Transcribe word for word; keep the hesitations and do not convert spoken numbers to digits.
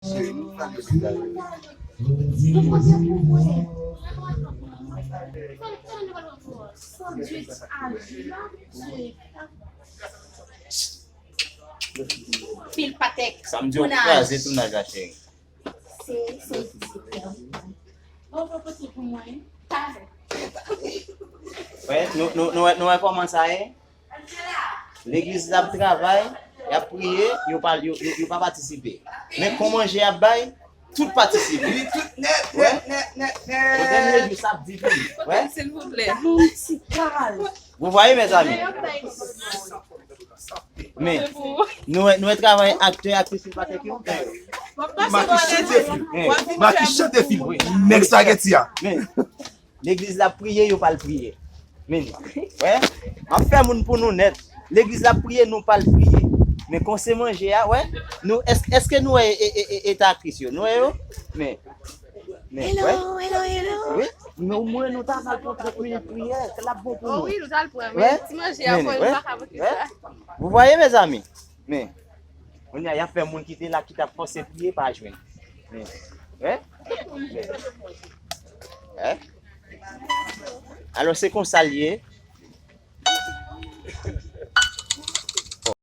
Pil patèk. Sa m di w, kraze tounaj la, cheri. Se, se, se. Bon, bon, pote pou mwen. Talè. Wè, nou, nou, nou, nou wè kòman sa ye? Legliz la ap travay, y ap priye, yo pa, yo, yo, yo pa patisipe. Men kon manje y ap bay, tout patisipe. Li tout nèt, nèt, nèt, nèt, nèt. Yo dènye jou, sa ap di tou. Wè. Silvouplè. Vous voyez, mes amis? Men, nou, nou wè travay aktè, aktris, patèk yo. Maki chante fim. Maki chante fim. Nèg spaghetti a. Men, legliz la ap priye, yo pa al priye. Men, wè, m ap fè moun pou nou nèt. Legliz la ap priye, nou pa al priye. Men kon se manje a, wè, nou, èske, èske nou wè e, e, e, eta aktris yo? Nou wè yo? Men, men, wè. Hello, hello, hello. Wi, men omwen nou ta pral pran trant minit priyè, l ap bon pou nou. Oh wi, nou ta l pran, men ti manje a, fò nou pa ka manke sa. Vous voyez, mes amis? Men, kounye a, y ap fè moun ki te la, ki t ap fòse priye, pa jwenn. Men, wè? Men, wè? Alò, se konsa l ye.